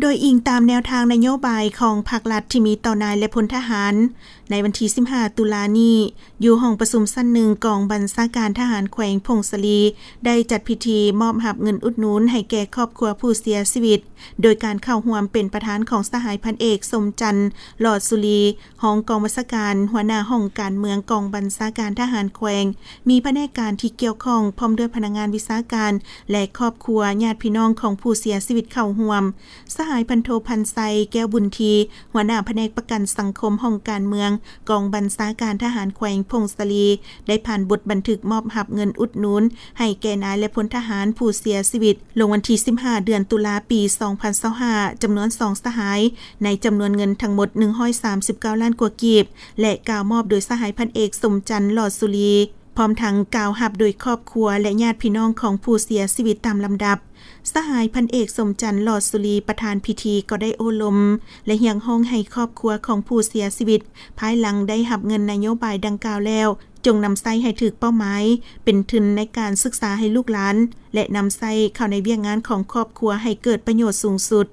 ໂດຍອີງຕາມແນວທາງນະໂຍບາຍຂອງພັກລັດທີ່ມີຕໍ່ນາຍ ແລະ ພົນທະຫານ, ໃນວັນທີສິບຫ້າ ຕຸລານີ້, ຢູ່ຫ້ອງປະຊຸມຊັ້ນໜຶ່ງ ກອງບັນຊາການທະຫານແຂວງຜົ້ງສາລີ ໄດ້ຈັດພິທີມອບຮັບເງິນອຸດໜູນໃຫ້ແກ່ຄອບຄົວຜູ້ເສຍຊີວິດ, ໂດຍການເຂົ້າຮ່ວມເປັນປະທານຂອງສະຫາຍພັນເອກ ສົມຈັນ ຫຼອດສຸລີ, ຮອງກອງບັນຊາການ, ຫົວໜ້າຫ້ອງການເມືອງກອງບັນຊາການທະຫານແຂວງ, ມີພະແນກການທີ່ກ່ຽວຂ້ອງ ພ້ອມດ້ວຍພະນັກງານວິຊາການ ແລະ ຄອບຄົວ, ຍາດພີ່ນ້ອງຂອງຜູ້ເສຍຊີວິດເຂົ້າຮ່ວມ. ສະຫາຍພັນໂທ ພັນໄຊ ແກ້ວບຸນທີ, ຫົວໜ້າພະແນກປະກັນສັງຄົມຫ້ອງການເມືອງ ກອງບັນຊາການທະຫານແຂວງຜົ້ງສາລີ ໄດ້ຜ່ານບົດບັນທຶກມອບຮັບເງິນອຸດໜູນໃຫ້ແກ່ນາຍ ແລະ ພົນທະຫານຜູ້ເສຍຊີວິດ ລົງວັນທີສິບຫ້າ ເດືອນຕຸລາ ປີສອງພັນຊາວຫ້າ ຈຳນວນສອງສະຫາຍ, ໃນຈຳນວນເງິນທັງໝົດໜຶ່ງຮ້ອຍສາມສິບເກົ້າລ້ານກວ່າກີບ ແລະ ກ່າວມອບໂດຍສະຫາຍພັນເອກ ສົມຈັນ ຫຼອດສຸລີ, ພ້ອມທັງກ່າວຮັບໂດຍຄອບຄົວ ແລະ ຍາດພີ່ນ້ອງຂອງຜູ້ເສຍຊີວິດຕາມລຳດັບ. ສະຫາຍພັນເອກ ສົມຈັນ ຫຼອດສຸລີ, ປະທານພິທີ ກໍໄດ້ໂອ້ລົມ ແລະ ຮຽກຮ້ອງໃຫ້ຄອບຄົວຂອງຜູ້ເສຍຊີວິດ ພາຍຫຼັງໄດ້ຮັບເງິນນະໂຍບາຍດັ່ງກ່າວແລ້ວ, ຈົ່ງນຳໃຊ້ໃຫ້ຖືກເປົ້າໝາຍ, ເປັນທຶນໃນການສຶກສາໃຫ້ລູກຫຼານ ແລະ ນຳໃຊ້ເຂົ້າໃນວຽກງານຂອງຄອບຄົວໃຫ້ເກີດປະໂຫຍດສູງສຸດ.